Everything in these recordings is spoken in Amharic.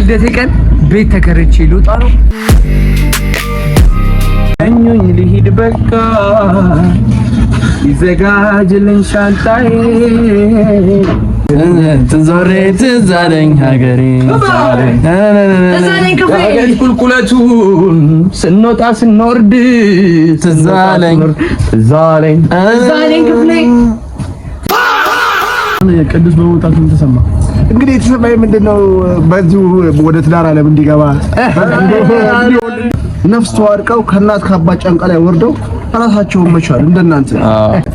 በልደቴ ቀን ቤት ተከራይቼ ልወጣ ነው። ኙኝ ልሂድ በቃ፣ ይዘጋጅልኝ ሻንጣዬ። ዞሬ ትዝ አለኝ ሀገሬ። ቁልቁለቱን ስንወጣ ስንወርድ ትዝ አለኝ። ትዝ አለኝ። ክፍሌ። ቅዱስ በመውጣቱ ምን ተሰማ? እንግዲህ የተሰማኝ ምንድነው፣ በዚሁ ወደ ትዳር ዓለም እንዲገባ፣ ነፍስ ተዋድቀው ከእናት ከአባት ጫንቃ ላይ ወርደው ራሳቸውን መቻል እንደናንተ።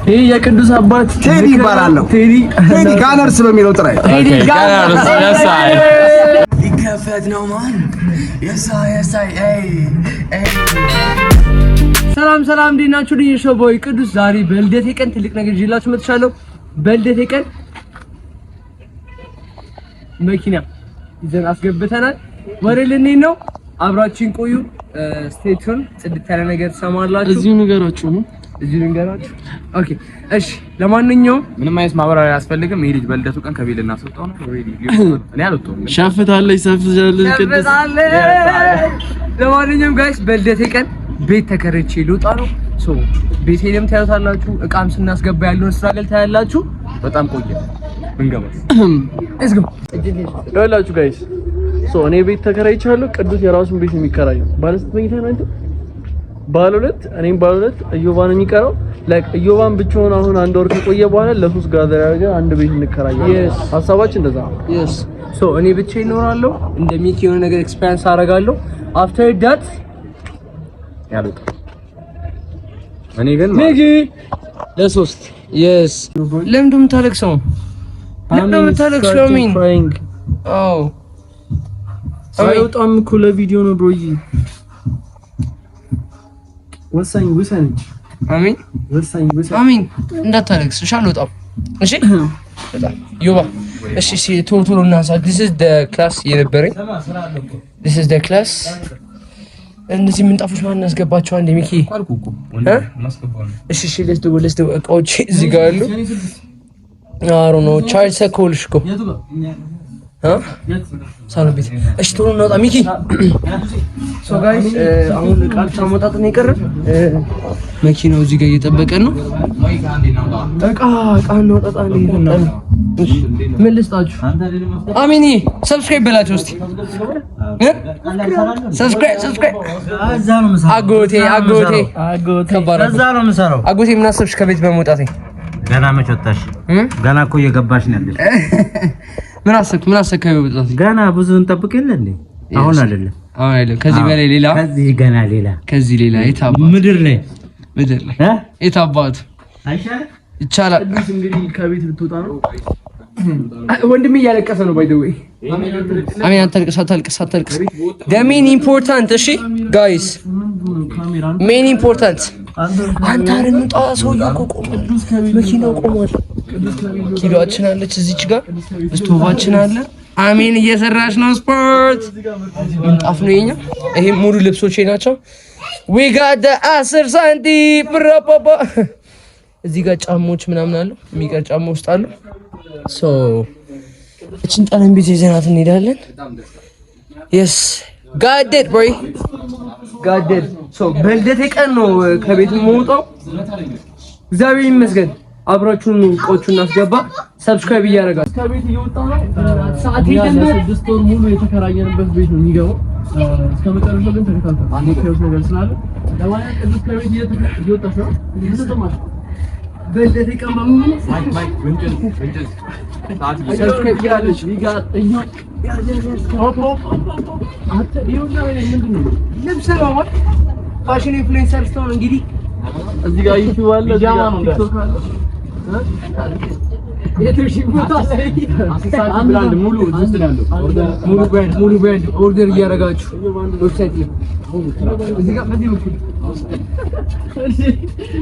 ይህ የቅዱስ አባት ቴዲ ይባላለሁ። ቴዲ። ቴዲ ጋነርስ በሚለው ጥራይ። ሊከፈት ነው ማን የሳይ። ሰላም ሰላም፣ እንዴት ናችሁ? ልኝ show boy ቅዱስ ዛሬ በልደቴ ቀን ትልቅ ነገር ይዤላችሁ መጥቻለሁ። በልደቴ ቀን መኪና ይዘን አስገብተናል። ወደ ልንሄድ ነው። አብራችን ቆዩ። Stay tuned። ጽድት ያለ ነገር ትሰማላችሁ። እዚሁ ንገራችሁ ነው። እዚሁ ልንገራችሁ። Okay፣ እሺ። ለማንኛውም ምንም አይነት ማብራሪያ አያስፈልግም። ይሄ ልጅ በልደቱ ቀን ከቤት ልናስወጣው ነው። Already እኔ አልወጣሁም። ሸፍታለች፣ ሰፍታለች ቅዱስ። ለማንኛውም guys፣ በልደቴ ቀን ቤት ተከራይቼ ልወጣ ነው። So ቤቴንም ታዩታላችሁ። እቃም ስናስገባ ያለውን struggle ታያላችሁ። በጣም ቆየ ብንገባስ? Let's go. ይኸውላችሁ guys፣ so እኔ ቤት ተከራይቻለሁ። ቅዱስ የራሱን ቤት የሚከራየው። ባለ ስንት መኝታ ነው አንተ? ባለ ሁለት፣ እኔም ባለ ሁለት፣ እዮባ ነው የሚቀረው። Like እዮባን ብቻውን አሁን አንድ ወር ከቆየ በኋላ ለሶስት gather አድርገን አንድ ቤት እንከራያለን። ሀሳባችን እንደዛ ነው። Yes, so እኔ ብቻ ይኖራለሁ። እንደ ሚኪ የሆነ ነገር experience አደርጋለሁ። After that ያልወጣም እኔ ግን ሚኪ ለሶስት፣ yes። ለምንድን ነው የምታለቅሰው? ለምንድን ነው የምታለቅሰው? አሚን፣ አዎ። አይወጣም እኮ፣ ለቪዲዮ ነው bro ዬ። ወሳኝ ውሰን እንጂ። አሚን። ወሳኝ ውሰን። አሚን፣ እንዳታለቅስ እሺ። አልወጣም። እሺ ዮባ፣ እሺ እሺ፣ ቶሎ ቶሎ እናንሳ። This is the class የነበረኝ፣ this is the class። እነዚህ ምንጣፎች ማን ያስገባቸው? አንዴ ሚኪ እ? እሺ እሺ፣ let's do, let's do። እቃዎች እዚህ ጋር አሉ። አሮ ነው ቻርጅ ሰኮልሽ እኮ እ ሳሎን ቤት። እሺ ቶሎ እናውጣ ሚኪ። So guys፣ አሁን እቃ ብቻ መውጣት ነው የቀረን። መኪናው እዚህ ጋር እየጠበቀን ነው። እቃ እቃ እናውጣጣ። እሺ ምን ልስጣችሁ? አሚኒ፣ subscribe በላቸው እስቲ እ? Subscribe, subscribe። አጎቴ፣ አጎቴ፣ ከባድ። እዛ ነው የምሰራው። አጎቴ፣ ምን አሰብሽ ከቤት በመውጣቴ? ገና መች ወጣሽ? እ? ገና እኮ እየገባሽ ነው ያለሽ። ምን አሰብክ? ምን አሰብክ ከቤት በመውጣቴ? ገና ብዙ እንጠብቅ የለ እንዴ? አሁን አይደለም። አሁን አይደለም። ከዚህ በላይ ሌላ። ከዚህ ገና ሌላ። ከዚህ ሌላ የት አባቱ። ምድር ላይ። ምድር ላይ። እ? የት አባቱ። አይሻልም? ይቻላል። ቅዱስ እንግዲህ ከቤት ልትወጣ ነው። ወንድሜ እያለቀሰ ነው። By the way፣ አሜን፣ አታልቅስ፣ አታልቅስ፣ አታልቅስ። The main important፣ እሺ guys፣ main important አንተ ኧረ እንውጣ። ሰውዬው እኮ ቆሟል። መኪናው ቆሟል። ኪሎአችን አለች እዚች ጋር፣ ስቶቫችን አለ። አሜን እየሰራች ነው ስፖርት። ምንጣፍ ነው የኛ። ይሄ ሙሉ ልብሶቼ ናቸው። We got the 10 ሳንቲም ብራፓፓ። እዚህ ጋር ጫማዎች ምናምን አሉ። የሚቀር ጫማ ውስጥ አሉ። So እችን ጠረጴዛ ይዘናት እንሄዳለን። Yes, got it, bro, got it. So በልደቴ ቀን ነው ከቤት የምወጣው። እግዚአብሔር ይመስገን። አብራችሁን እቃዎቹን እናስገባ። Subscribe እያደረጋችሁ ከቤት እየወጣ ነው። ሰዓት እኛ የለም። ለ6 ወር ሙሉ የተከራየንበት ቤት ነው የሚገባው። እስከ መጨረሻው ግን ተከታተሉ። የምታዩት ነገር ስላለ። ለማንኛውም ቅዱስ ከቤት እየወጣች ነው። ምን ተሰማሽ? በልደቴ ቀን በሙሉ Subscribe ያለች አንተ ይኸውና፣ ምንድን ነው? ልብስ ነው ማለት fashion influencer ስትሆን እንግዲህ። እዚህ ጋር ዩቲዩብ አለ፣ እዚህ ጋር ቲክቶክ አለ። የትርሺ ቦታ ላይ Brand ሙሉ እዚህ ውስጥ ነው ያለው። ሙሉ brand፣ ሙሉ brand order እያደረጋችሁ website ላይ እዚህ ጋር በዚህ በኩል።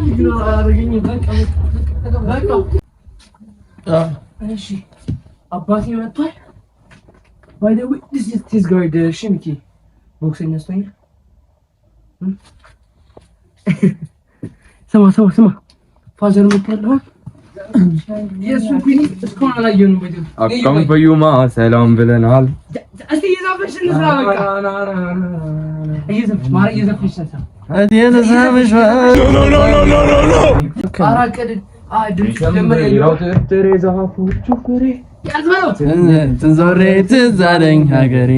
Ignore አያደርገኝም። በቃ በቃ። እሺ አባቴ መጥቷል። By the way, this is his guard። እሺ ሚኪ፣ ቦክሰኛ ስትሆኝ ስማ ስማ ስማ፣ father መጥቷል አሁን። የእሱን ኩኒ እስካሁን አላየንም። አካም ፈዩማ ሰላም ብለናል። እስቲ እየዘፈንሽ እንስራ። በቃ እየዘፈንሽ እንስራ። ትዞሬ ትዝ አለኝ ሀገሬ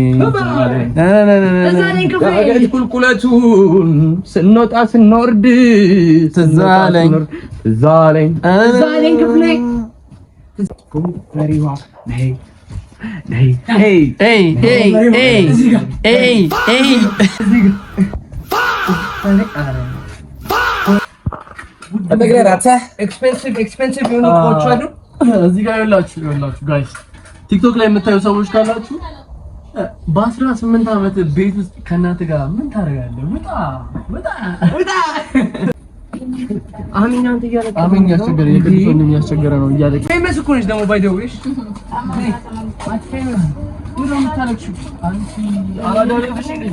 ቁልቁለቱን ስንወጣ ስንወርድ ትዝ አለኝ ትዝ አለኝ ክፍሌ expensive expensive የሆኑ እቃዎች አሉ እዚህ ጋር ይኸውላችሁ ይኸውላችሁ guys ቲክቶክ ላይ የምታዩ ሰዎች ካላችሁ በ18 ዓመት ቤት ውስጥ ከእናትህ ጋር ምን ታደርጋለህ? ውጣ ውጣ ውጣ። አሚን አንተ እያለቀሰ አሜን ያስቸገረ የቅዱስ ወንድም እያስቸገረ ነው እያለቀ famous እኮ ነች ደግሞ by the way ምን ነው የምታለቅሺው? አንቺ አራዳ ነሽ እንዴ?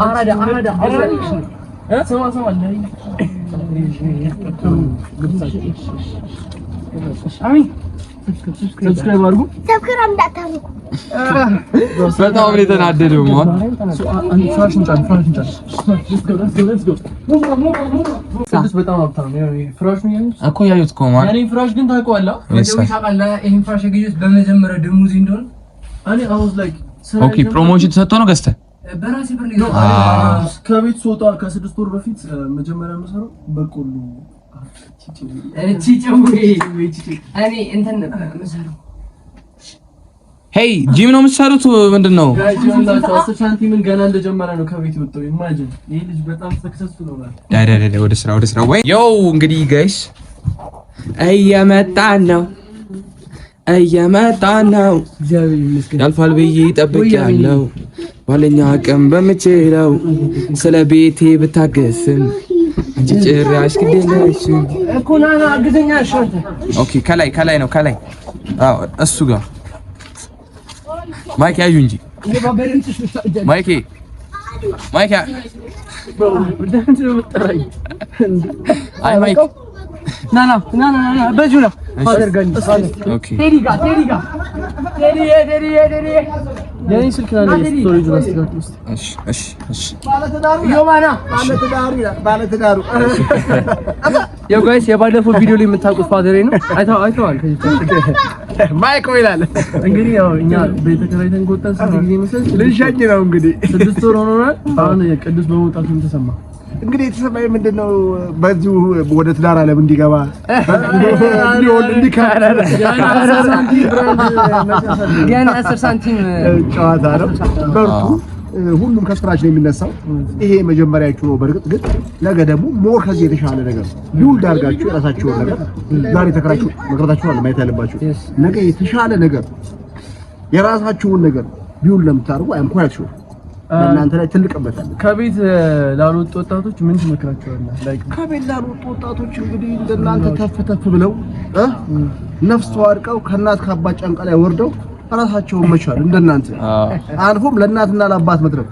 አራዳ አራዳ አራዳ ስማ ስማ አሚን subscribe አድርጉ። subscribe እንዳታደርጉ። በጣም ነው የተናደደው። ማን ፍራሽ እንጫን፣ ፍራሽ እንጫን። Let's go, let's go. ቅዱስ በጣም ሀብታም ነው። ፍራሽ ነው ያዩት እኮ ያዩት እኮ ማን የእኔን ፍራሽ ግን ታውቀዋለህ? ታውቃለህ፣ ይሄን ፍራሽ የገዛሁት በመጀመሪያ ደሞዜ እንደሆነ እኔ I was like okay፣ promotion ተሰጥቶ ነው ገዝተህ በራሴ ብር ነው የገዛሁት። ከቤት ስወጣ ከ6 ወር በፊት መጀመሪያ የምሰራው በቆሎ እቺ ጭዌ እኔ እንትን ነበር የምሰራው። Hey gym ነው የምትሰሩት? ምንድን ነው? Guys ይኸውላችሁ 10 ሳንቲምን ገና እንደጀመረ ነው ከቤት የወጣው። Imagine ይሄ ልጅ በጣም successful ሆኗል። ዳይ ዳይ ዳይ፣ ወደ ስራ ወደ ስራ። ወይ yo እንግዲህ guys እየመጣን ነው እየመጣን ነው። እግዚአብሔር ይመስገን። ያልፋል ብዬ ጠብቄያለሁ ባለኛ አቅም በምችለው ስለ ቤቴ ብታገስም አንቺ ጭራሽ ግድ የለሽም እኮ ና ና አግዘኛ። እሺ አንተ Okay፣ ከላይ ከላይ ነው ከላይ። አዎ እሱ ጋር mic ያዩ እንጂ ማይኬ ማይክ አይ ማይክ ና ና ና ና ና በዚሁ ና father ጋር Okay ቴዲ ጋር ቴዲ ጋር ቴዲ ቴዲ ቴዲ የኔ ስልክ ና storage ኡን አስተካክል ውስጥ እሺ እሺ እሺ ዮማና ባለትዳሩ ይላል ባለትዳሩ። ያው guys የባለፈው ቪዲዮ ላይ የምታውቁት father ኤ ነው። አይተው አይተዋል። ከዚህ ማይኮ ይላል። እንግዲህ ያው እኛ ቤት ተከራይተን ከወጣን ስንት ጊዜ መሰለኝ? ልንሸኝ ነው እንግዲህ። 6 ወር ሆኖናል። አሁን ቅዱስ በመውጣቱ ምን ተሰማ? እንግዲህ የተሰማኝ ምንድን ነው፣ በዚሁ ወደ ትዳር ዓለም እንዲገባ እንዲሆን እንዲከ ገና 10 ሳንቲም ጨዋታ ነው። በርቱ። ሁሉም ከ scratch ነው የሚነሳው። ይሄ መጀመሪያችሁ ነው። በእርግጥ ግን ነገ ደግሞ more ከዚህ የተሻለ ነገር build አድርጋችሁ የራሳችሁን ነገር ዛሬ ተከራችሁ መቅረታችሁን ማየት ያለባችሁ ነገ የተሻለ ነገር የራሳችሁን ነገር build ለምታደርጉ I'm quite sure በእናንተ ላይ ትልቅ እምነት አለ። ከቤት ላልወጡ ወጣቶች ምን ትመክራቸዋለህ? Like ከቤት ላልወጡ ወጣቶች እንግዲህ እንደናንተ ተፍ ተፍ ብለው ነፍስ ተዋድቀው ከእናት ከአባት ጫንቃ ላይ ወርደው ራሳቸውን መቻል እንደናንተ አልፎም ለእናትና ለአባት መትረፍ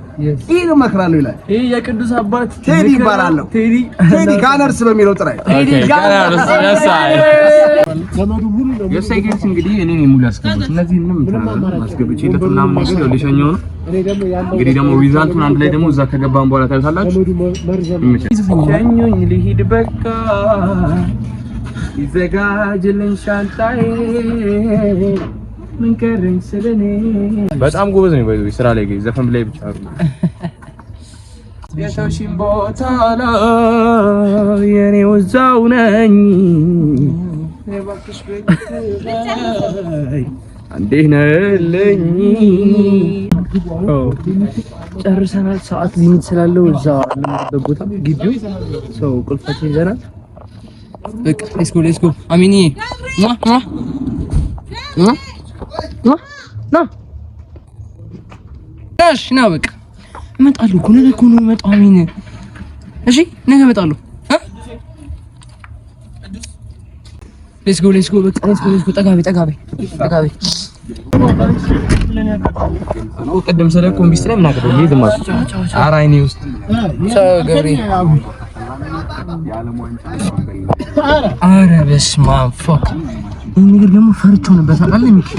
ይህ ነው እመክራለሁ ይላል። ይሄ የቅዱስ አባት ቴዲ ምክር ነው። ይባላለሁ። ቴዲ ቴዲ ጋነርስ በሚለው ጥራይ። Okay የሳይክልስ እንግዲህ እኔ ነኝ ሙሉ ያስገቡት። እነዚህ ምንም አስገብቼለት ምናምን ነገር ያው ልሸኘው ነው። እንግዲህ ደግሞ result ኡን አንድ ላይ ደግሞ እዛ ከገባን በኋላ ታዩታላችሁ። ሸኙኝ ልሂድ በቃ ይዘጋጅልኝ ሻንጣዬ ምን ቀረኝ ስለኔ። በጣም ጎበዝ ነው by ስራ ላይ ዘፈን ላይ ብቻ አይደለም። የተውሽኝ ቦታ ላይ የኔው እዛው ነኝ እንዴት ነህልኝ? ጨርሰናል። ሰዓት limit ስላለው እዛ ያለንበት ቦታ ግቢው ሰው ቁልፋችን ይዘናል። በቃ let's go, let's go። አሚኒ ና ና ና ና ና እሺ ና በቃ እመጣለሁ እኮ ነገ እኮ ነው የምመጣው። አሚን እሺ ነገ እመጣለሁ። Let's go, let's go። በቃ let's go, let's go። ጠጋ በይ ጠጋ በይ ጠጋ በይ። ቅድም ስለ ኮምቢስ ላይ ምን አገባኝ? ይሄ ዝም አልኩ። ኧረ አይኔ ውስጥ ቻው ገብሬ። አረ በስመ አብ fuck። ይህ ነገር ደግሞ ፈርቼው ነበር ታውቃለህ ሚኪ።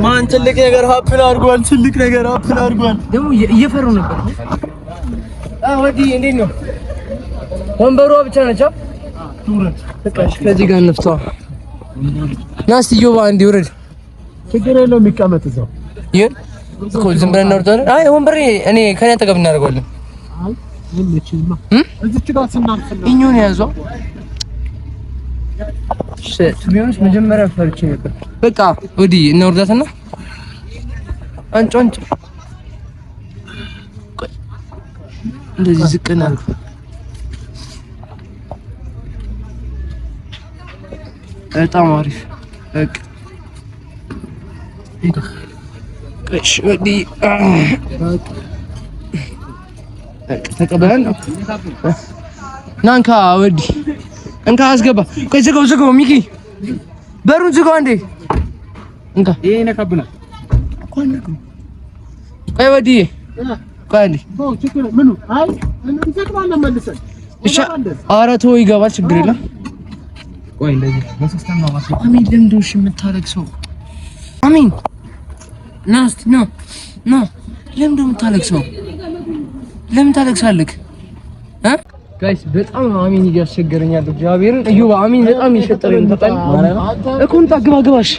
ማን ትልቅ ነገር happen አድርጓል። ትልቅ ነገር happen አድርጓል። ደግሞ እየፈሩ ነበር። ወዲህ እንዴት ነው? ወንበሯ ብቻ ነች። ከዚህ ጋር እንፍታዋ። ና እስኪ እዮባ አንዴ ውረድ። ችግር የለውም የሚቀመጥ እዛው ይሁን እኮ ዝም ብለን እናወርደዋለን። አይ ወንበር እኔ ከኔ አጠገብ እናደርገዋለን። እኛውን ያዟ ቢሆንስ መጀመሪያ ፈርቼ ነበር። በቃ ወዲህ እናወርዳትና አንጮ አንጮ እንደዚህ ዝቅ እናድርገው። በጣም አሪፍ በቃ እሺ፣ ወዲህ ተቀበለን። ና እንካ፣ ወዲህ እንካ፣ አስገባ። ቆይ ዝጋው፣ ዝጋው፣ ሚኪ በሩን ዝጋው አንዴ። እንካ፣ ይሄ ይነካብናል። ቆይ ወዲህ፣ ቆይ አንዴ። ኧረ ተወው፣ ይገባል፣ ችግር የለም። ቆይ እንደዚህ በ system ነው ማስገባት። አሜን፣ ለምንድን ነው እሺ የምታለቅሰው? አሜን፣ ና እስኪ ና ና። ለምንድን ነው የምታለቅሰው? ለምን ታለቅሳለህ? Guys በጣም አሜን እያስቸገረኝ ያለው እግዚአብሔርን እዩ። አሜን በጣም እየሸጠረኝ ነው። ታውቃለህ እኮ እንጣ ግባ ግባሽ።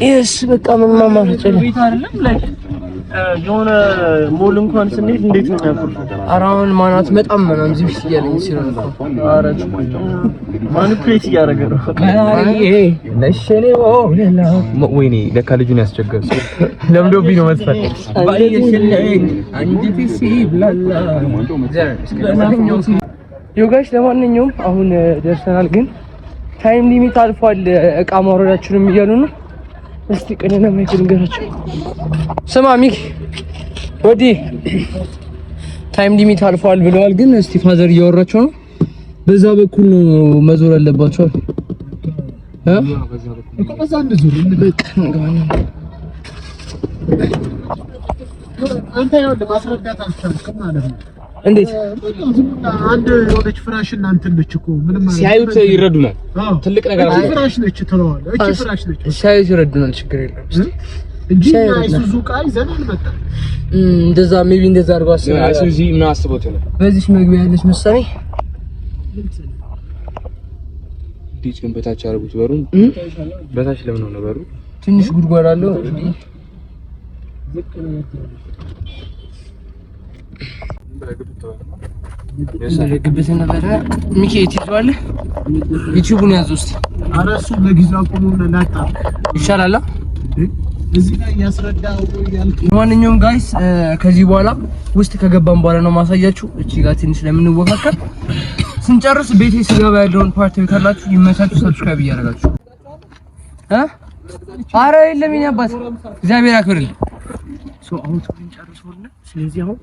Yes በቃ ምን ማማረጥ ቤት አይደለም like የሆነ ሞል እንኳን ስንሄድ እንዴት ነው የሚያኮርፈው? ኧረ አሁን ማናት መጣም ምናምን እዚህ ፊት እያለኝ ሲል ነው ኧረ manipulate እያደረገ ነው። ወይኔ ለካ ልጁን ያስቸገር ለምዶብኝ ነው መጥፋት። Yo guys ለማንኛውም አሁን ደርሰናል፣ ግን time limit አልፏል። እቃ ማውረዳችሁንም እያሉ ነው። እስቲ ቅንና ማይክ ንገራቸው። ስማ ሚክ ወዲህ time limit አልፏል ብለዋል፣ ግን እስቲ father እያወራቸው ነው። በዛ በኩል ነው መዞር ያለባቸው። በቃ እንገባለን። አንተ ይኸውልህ ማስረዳት አልቻልክም ማለት ነው። እንዴት አንድ የሆነች ፍራሽ እና እንትን ነች እኮ ምንም ማለት ሲያዩት ይረዱናል። ትልቅ ነገር እቺ ፍራሽ ነች ትለዋለህ። እቺ ፍራሽ ነች ሲያዩት ይረዱናል። ችግር የለም እንጂ አይሱዙ ዕቃ ይዘን አልመጣም። እንደዛ maybe እንደዛ አድርገው አስበው አይሱዚ ምን አስቦት ነው። በዚህ መግቢያ ያለች መሰለኝ። ዲጭ ግን በታች ያደረጉት በሩን በታች ለምን ሆነ በሩ? ትንሽ ጉድጓድ አለው። ግብት ነበረ። ሚኪ ትይዘዋለህ? ዩቲዩቡን ያዘው እስኪ። ኧረ እሱ ለጊዜው አቁሙና ላጣ ይሻላል። እዚህ ላይ ያስረዳው ያልክ። ለማንኛውም guys ከዚህ በኋላ ውስጥ ከገባን በኋላ ነው ማሳያችሁ። እቺ ጋር ትንሽ ለምንወካከል ስንጨርስ ቤቴ ስገባ ያለውን part ካላችሁ ይመቻችሁ። Subscribe እያደረጋችሁ ኧረ የለም የእኔ አባት እግዚአብሔር ያክብርልኝ። So አሁን ጨርሶልና ስለዚህ አሁን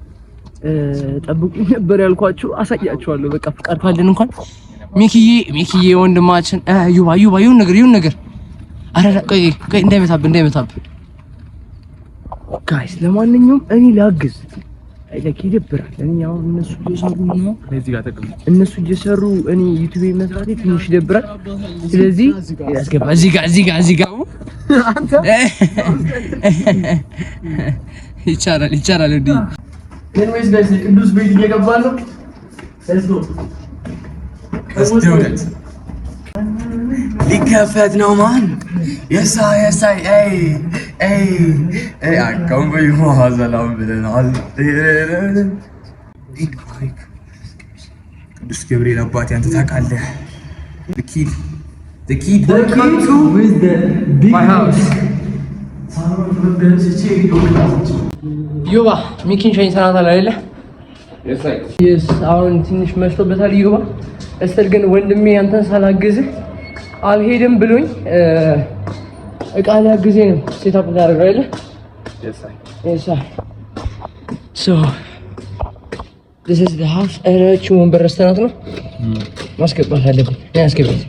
ጠብቁኝ ነበር ያልኳችሁ፣ አሳያችኋለሁ። በቃ ፍቃድ ካለን እንኳን ሚኪዬ ሚኪዬ ወንድማችን ዩባ ዩባ ይሁን ነገር ይሁን ነገር። ኧረ ቆይ ቆይ እንዳይመታብህ እንዳይመታብህ guys። ለማንኛውም እኔ ላግዝ like ይደብራል። እኔ አሁን እነሱ እየሰሩ ነው፣ እነሱ እየሰሩ እኔ ዩቲዩብ መስራቴ ትንሽ ይደብራል። ስለዚህ ያስገባ እዚህ ጋር እዚህ ጋር እዚህ ጋር ይቻላል ይቻላል። እንዴ Anyways guys ቅዱስ ቤት እየገባን ነው። Let's go። ሊከፈት ነው ማን የሳይ የሳይ አይ አይ አይ አካም ሰላም ብለናል። ቅዱስ ገብርኤል አባቴ አንተ ታውቃለህ። ዮባ ሚኪን ሸኝተናታል አይደለ? Yes አሁን ትንሽ መሽቶበታል። ዮባ እስትል ግን ወንድሜ አንተን ሳላግዝህ አልሄድም ብሎኝ እቃ ሊያግዘኝ ነው። Set up ታደርገው አይደለ? Yes so this is the house። ኧረ እቺ ወንበር ረስተናት ነው ማስገባት አለብን። እኔ አስገባት።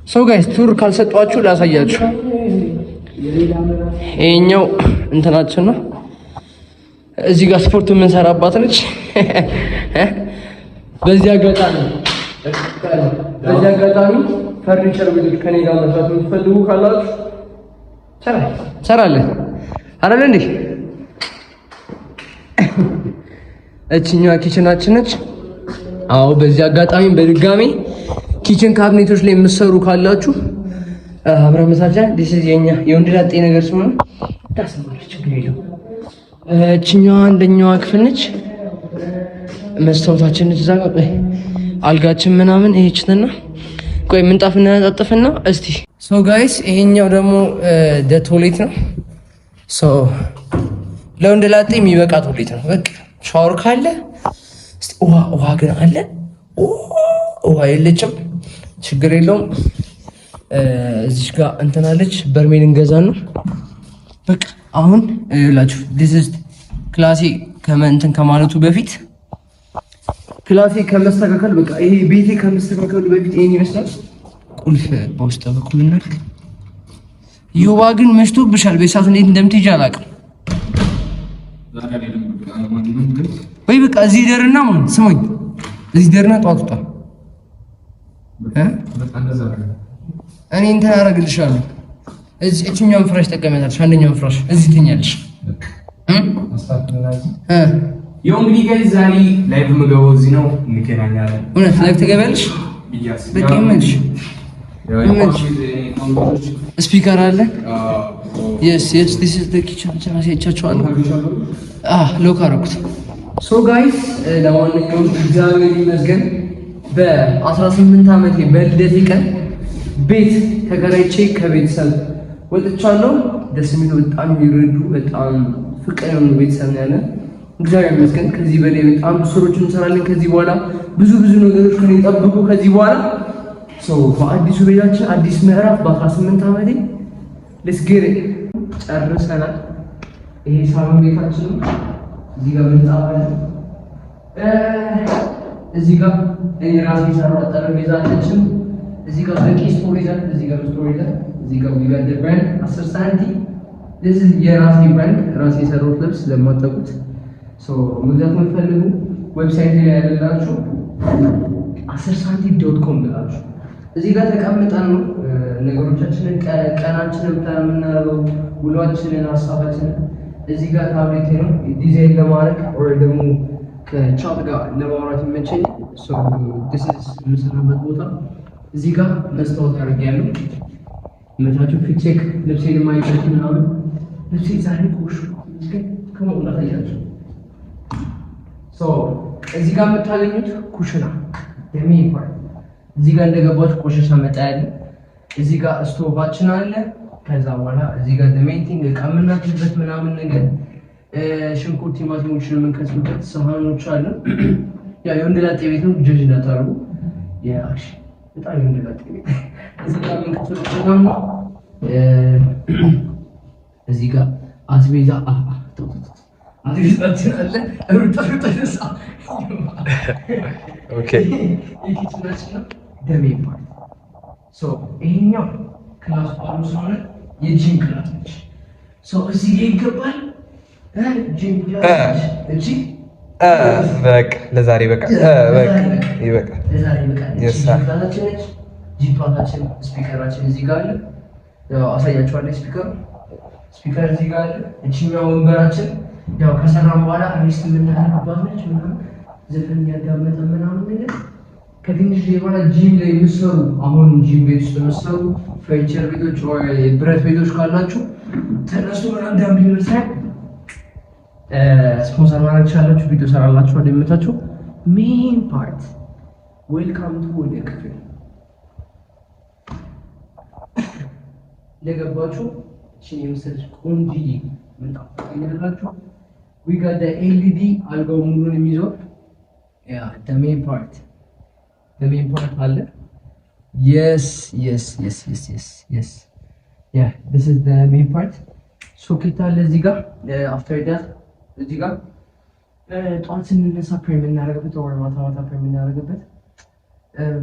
So guys tour ካልሰጧችሁ ላሳያችሁ። ይሄኛው እንትናችን ነው። እዚህ ጋር ስፖርት የምንሰራባት ነች። በዚህ አጋጣሚ ፈርኒቸር ቤቶች ከኔ ጋር መስራት የምትፈልጉ ካላችሁ ሰራለን አይደል እንዴ? እችኛዋ kitchen ኣችን ነች። አዎ፣ በዚህ አጋጣሚ በድጋሚ kitchen cabinet ኦች ላይ የምትሰሩ ካላችሁ አብረን መሳጃ። This is የኛ የወንድ ላጤ ነገር ስለሆነ ታስማለች፣ ችግር የለውም። እችኛዋ አንደኛዋ ክፍል ነች። መስታወታችን ነች። እዛ ጋር ቆይ አልጋችን ምናምን ይሄችትና ቆይ ምንጣፍ እናነጣጥፍና እስቲ። So guys፣ ይሄኛው ደግሞ the toilet ነው። So ለወንድ ላጤ የሚበቃ toilet ነው። በቃ ሻወር ካለ እስቲ ውሃ ግን አለ? ውሃ የለችም። ችግር የለውም። እዚች ጋር እንትን አለች። በርሜል እንገዛ ነው። በቃ አሁን ይኸውላችሁ this is ክላሴ ከመንትን ከማለቱ በፊት፣ ክላሴ ከመስተካከል፣ በቃ ይሄ ቤቴ ከመስተካከሉ በፊት ይሄን ይመስላል። ቁልፍ በውስጥ በኩል እናድርግ። ዮባ ግን መሽቶብሻል። በሰዓት እንዴት እንደምትሄጂ አላውቅም። ወይ በቃ እዚህ ደርና ማለት ስማኝ፣ እዚህ ደርና ጠዋት ውጣ። እኔ እንትን አደርግልሻለሁ። እዚህ እችኛውን ፍራሽ ጠቀመታለሽ፣ አንደኛውን ፍራሽ እዚህ ትኛለሽ። ያው እንግዲህ guys ዛሬ live የምገባው እዚህ ነው፣ እንገናኛለን። እውነት live ትገቢያለሽ? በቃ ይመችሽ፣ ይመችሽ። Speaker አለ። Yes, this is the kitchen። አሳይቻችኋለሁ። አህ lock አደረኩት። So guys፣ ለማንኛውም እግዚአብሔር ይመስገን በ18 ዓመቴ በልደቴ ቀን ቤት ተከራይቼ ከቤተሰብ ወጥቻለሁ። ደስ የሚሉ፣ በጣም የሚረዱ፣ በጣም ፍቅር የሆኑ ቤተሰብ ነው ያለን። እግዚአብሔር ይመስገን። ከዚህ በላይ በጣም ብዙ ስራዎችን እንሰራለን። ከዚህ በኋላ ብዙ ብዙ ነገሮች ከኔ ጠብቁ። ከዚህ በኋላ so በአዲሱ ቤታችን አዲስ ምዕራፍ በ18 ዓመቴ let's get it። ጨርሰናል። ይሄ ሳሎን ቤታችን ነው። እዚህ ጋር ምንጣፍ አለ። እዚህ ጋር እኔ ራሴ የሰራሁት ጠረጴዛ አለችን። እዚህ ጋር በቂ storage አለ። እዚህ ጋር storage አለ። እዚህ ጋር we got the brand 10 ሳንቲ። This is የራሴ brand፣ ራሴ የሰራሁት ልብስ። ለማታውቁት so መግዛት የምትፈልጉ website ላይ ያለላችሁ 10 ሳንቲ.com ብላችሁ። እዚህ ጋር ተቀምጠን ነው ነገሮቻችንን፣ ቀናችንን ፕላን የምናደርገው፣ ውሏችንን፣ ሀሳባችንን። እዚህ ጋር ታብሌት ነው፣ ዲዛይን ለማድረግ ወይ ደግሞ ከ chat ጋር ለማውራት ይመቸኝ። This is የምሰራበት ቦታ። እዚህ ጋር መስታወት አድርጌያለሁ። መቻችሁ fit check ልብሴን የማይበት ምናምን። ልብሴ ዛሬ ቆሽ ግን ከመቁላት አያችሁ። እዚህ ጋር የምታገኙት ኩሽና main part። እዚህ ጋር እንደገባችሁ ቆሻሻ መጣያ አለ። እዚህ ጋር ስቶቫችን አለ። ከዛ በኋላ እዚህ ጋር main thing እቃ የምናጥብበት ምናምን ነገር፣ ሽንኩርት ቲማቲሞችን የምንከትፍበት ሰሃኖች አሉ። ያ የወንድ ላጤ ቤት ነው፣ ጀጅ እንዳታደርጉ። የአክሽ በጣም የወንድ ላጤ ቤት። እዚህ ጋር የምንከትፍበት ቦታ ነው። እዚህ ጋር አስቤዛ አስቤዛችን አለ። ሩጣ ሩጣ ነሳ። Okay። የ kitchen ኣችን ነው the main part። So ይሄኛው class ባሉ ስለሆነ የ gym class ነች። So እዚህ ጋር ይገባል gym class ነች እቺ። በቃ ለዛሬ በቃ በቃ ይበቃል። ለዛሬ ይበቃል። Yes, gym sir. class ኣችን ነች። ጂፓታችን speaker ኣችን እዚህ ጋር አለ። ያው አሳያችኋለሁ። Speaker እዚህ ጋር አለ። እቺኛው ወንበራችን ያው ከሰራን በኋላ rest የምናደርግባት ነች ምናምን፣ ዘፈን እያዳመጠ ምናምን ነገር። ከትንሽ ጊዜ በኋላ ጂም ላይ የምትሰሩ፣ አሁን ጂም ቤት ውስጥ የምትሰሩ ፈርኒቸር ቤቶች ወይ ብረት ቤቶች ካላችሁ ተነሱ ምናምን dumbbell መስሪያ ስፖንሰር ማድረግ ትችላላችሁ። ቪዲዮ ሰራላችሁ የምታችሁ። Main part፣ welcome to ወደ ክፍል እንደገባችሁ እቺን የመሰለች ቆንጅዬ ምንጣፍ ታገኛላችሁ። We got the LED አልጋው ሙሉን የሚዞር። Yeah, the main part አለ። Yes, yeah, this is the main part። ሶኬት አለ እዚህ ጋር። After that እዚህ ጋር ጠዋት ስንነሳ pray የምናደርግበት ወይ ማታ ማታ pray የምናደርግበት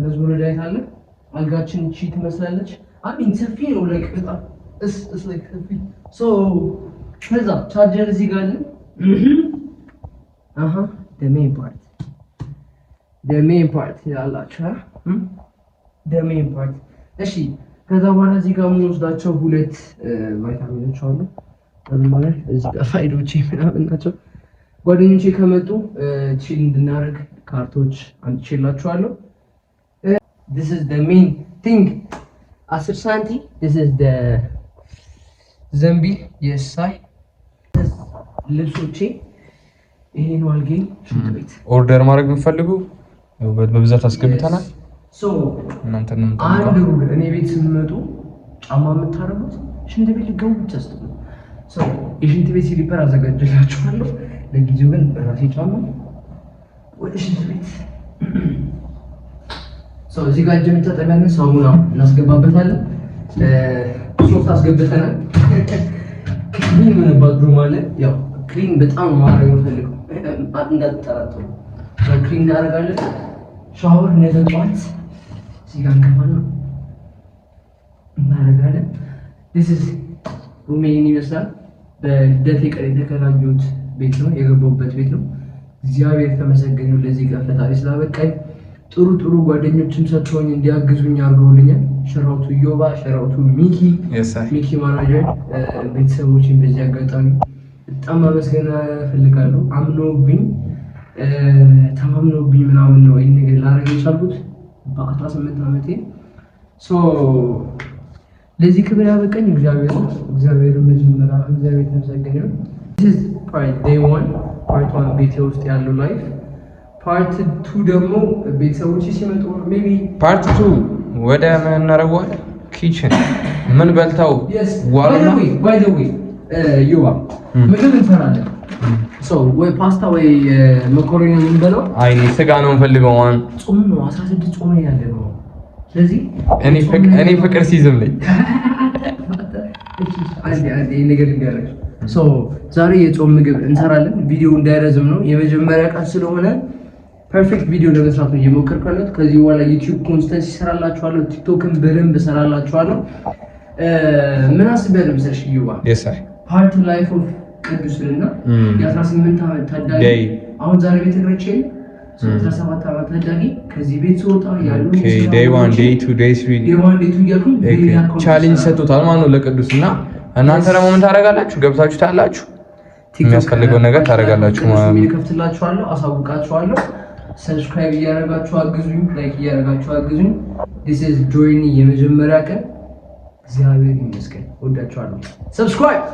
መዝሙረ ዳዊት አለ። አልጋችን እቺ ትመስላለች። I mean ሰፊ ነው፣ like በጣም It's like ሰፊ። So ከዛ ቻርጀር እዚህ ጋር አለ። አሃ፣ the main part ያላችሁ፣ the main part። እሺ፣ ከዛ በኋላ እዚህ ጋር የምንወስዳቸው ሁለት ቫይታሚኖች አሉ። ማለት እዚህ ጋር ፋይሎቼ ምናምን ናቸው። ጓደኞቼ ከመጡ chill እንድናደርግ ካርቶች አምጥቼላችኋለሁ። This is the main thing፣ 10 ሳንቲ። This is the ዘንቢል የሳይ ልብሶቼ። ይሄ ነው አልጌ፣ ሽንት ቤት። Order ማድረግ የምትፈልጉ በብዛት አስገብተናል። So እናንተ ነው። አንድ rule፣ እኔ ቤት ስትመጡ ጫማ የምታደርጉት ሽንት ቤት ልገቡ ብቻ ስትሉ። So የሽንት ቤት slipper አዘጋጅላችኋለሁ። ለጊዜው ግን በራሴ ጫማ ወደ ሽንት ቤት። So እዚህ ጋር እጅ መታጠቢያለን፣ ሳሙና እናስገባበታለን። ሶፍት አስገብተናል። Clean የሆነ bathroom አለ። ያው clean በጣም ነው ማድረግ የምፈልገው፣ እንዳትጠራጠሩ። Clean እናደርጋለን። ሻወር ነገ ጠዋት እዚህ ጋር እንገባና እናደርጋለን። This is room ኤ ይመስላል። በልደቴ ቀን የተከራየሁት ቤት ነው፣ የገባሁበት ቤት ነው። እግዚአብሔር የተመሰገነ ለዚህ ቀን ፈጣሪ ስላበቃኝ። ጥሩ ጥሩ ጓደኞችም ሰጥተውኝ እንዲያግዙኝ አድርገውልኛል። Shout out to ዮባ፣ shout out to ሚኪ፣ ሚኪ ማናጀር፣ ቤተሰቦችን በዚህ አጋጣሚ በጣም ማመስገን እፈልጋለሁ። አምኖብኝ ተማምኖብኝ ምናምን ነው ይህን ነገር ላደርግ የቻልኩት በ18 ዓመቴ። ለዚህ ክብር ያበቃኝ እግዚአብሔር ነው። እግዚአብሔር መጀመሪያ፣ እግዚአብሔር የተመሰገነ ይሁን። Day one part one ቤቴ ውስጥ ያለው life፣ part two ደግሞ ቤተሰቦች ሲመጡ maybe። Part two ወደ ምን እናደርገዋለን? Kitchen ምን በልተው ዋሉና። By the way ዮባ፣ ምግብ እንሰራለን። ወይ ፓስታ ወይ መኮረኒ ነው የምንበላው። አይ፣ እኔ ስጋ ነው የምፈልገው። ማን ጾም ነው፣ 16 ጾም ያለ ነው። ስለዚህ እኔ ፍቅር ሲዝም ነኝ። አንዴ አንዴ ነገር እንዲያደርግ። So ዛሬ የጾም ምግብ እንሰራለን። ቪዲዮ እንዳይረዝም ነው፣ የመጀመሪያ ቀን ስለሆነ perfect ቪዲዮ ለመስራት ነው እየሞከርኩ ያለሁት። ከዚህ በኋላ YouTube consistency እሰራላችኋለሁ፣ TikTok ን በደንብ እሰራላችኋለሁ። ምን አስቤያለሁ መሰለሽ ዮባ? Part life of ቅዱስንና የ18 ዓመት ታዳጊ፣ አሁን ዛሬ ቤት ተከራይቼ 17 ዓመት ታዳጊ ከዚህ ቤት ስወጣ ያሉ Day one, day two, day three፣ day one, day two እያልኩኝ challenge ሰጥቶታል ማለት ነው ለቅዱስ። እና እናንተ ደግሞ ምን ታደርጋላችሁ? ገብታችሁ ታያላችሁ፣ የሚያስፈልገውን ነገር ታደርጋላችሁ ማለት ነው። ከፍትላችኋለሁ፣ አሳውቃችኋለሁ። Subscribe እያደረጋችሁ አግዙኝ፣ like እያደረጋችሁ አግዙኝ። This is journey የመጀመሪያ ቀን። እግዚአብሔር ይመስገን። ወዳችኋለሁ። Subscribe።